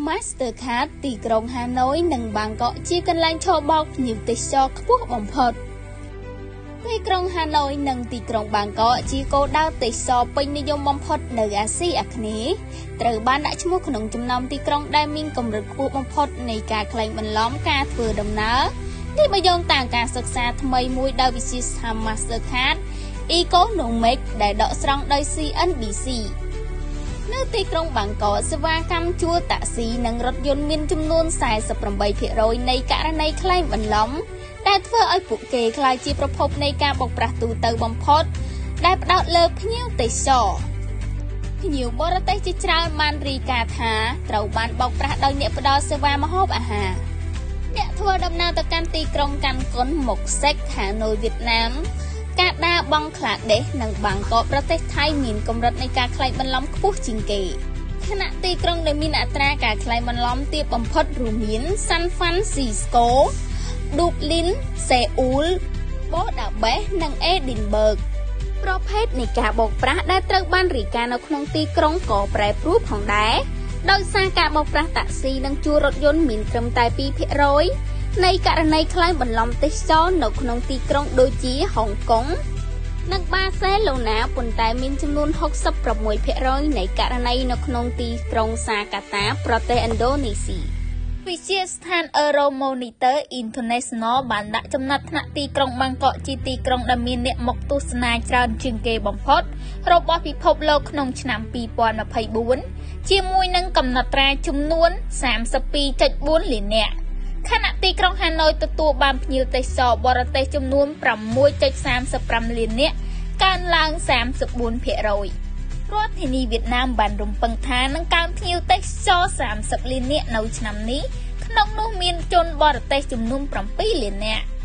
Mastercard ទីក្រុងហាណូយនិងបាងកកជាកន្លែងឆបោកភ្ញៀវទេសចរខ្ពស់បំផុតទីក្រុងហាណូយនិងទីក្រុងបាងកកជាគោលដៅទេសចរពេញនិយមបំផុតនៅអាស៊ីអាគ្នេយ៍ត្រូវបានដាក់ឈ្មោះក្នុងចំណោមទីក្រុងដែលមានកម្រិតខ្ពស់បំផុតនៃការក្លែងបន្លំការធ្វើដំណើរនេះបើយោងតាមការសិក្សាថ្មីមួយដោយវិទ្យាស្ថាន Mastercard Economics ដែលដកស្រង់ដោយ CNBC នៅទីក្រុងបាងកកសេវាកម្មជួលតាក់ស៊ីនិងរថយន្តមានចំនួន48%នៃករណីក្លែងបន្លំដែលធ្វើឲ្យពួកគេក្លាយជាប្រភពនៃការបោកប្រាស់ទូទៅបំផុតដែលផ្ដោតលើភ្ញៀវទេសចរភ្ញៀវបរទេសជាច្រើនបានរាយការណ៍ថាត្រូវបានបោកប្រាស់ដោយអ្នកផ្ដល់សេវាម្ហូបអាហារអ្នកធ្វើដំណើរទៅកាន់ទីក្រុងកាន់គុនម៉ុកសិកហាណូយវៀតណាមកាដាបង់ក្លាដេសនិងបាងកកប្រទេសថៃមានកម្រិតនៃការក្លែងបន្លំខ្ពស់ជាងគេខណៈទីក្រុងដែលមានអត្រាការក្លែងបន្លំទាបបំផុតរួមមានសាន់ហ្វាន់ស៊ីស្កូឌូបលីនសេអ៊ូលបូដាបេសនិងអេឌីនប៊ើកប្រភេទនៃការបោកប្រាស់ដែលត្រូវបានរាយការណ៍នៅក្នុងទីក្រុងក៏ប្រែប្រួលផងដែរដោយសារការបោកប្រាស់តាក់ស៊ីនិងជួលរថយន្តមានត្រឹមតែ2%នៃករណីក្លែងបន្លំទេសចរនៅក្នុងទីក្រុងដូចជាហុងកុងនិងបាសេឡូណាប៉ុន្តែមានចំនួន66%នៃករណីនៅក្នុងទីក្រុងសាកាតាប្រទេសឥណ្ឌូនេស៊ីវិទ្យាស្ថាន Euromonitor International បានដាក់ចំណាត់ថ្នាក់ទីក្រុងបាងកកជាទីក្រុងដែលមានអ្នកមកទស្សនាច្រើនជាងគេបំផុតរបស់ពិភពលោកក្នុងឆ្នាំ2024ជាមួយនឹងកំណត់ត្រាចំនួន32.4លាននាក់ខណៈទីក្រុងហាណូយទទួលបានភ្ញៀវទេសចរបរទេសចំនួន6.35លាននាក់កើនឡើង34%រដ្ឋធានីវៀតណាមបានរំពឹងថានឹងកើនភ្ញៀវទេសចរ30លាននាក់នៅឆ្នាំនេះក្នុងនោះមានជនបរទេសចំនួន7លាននាក់។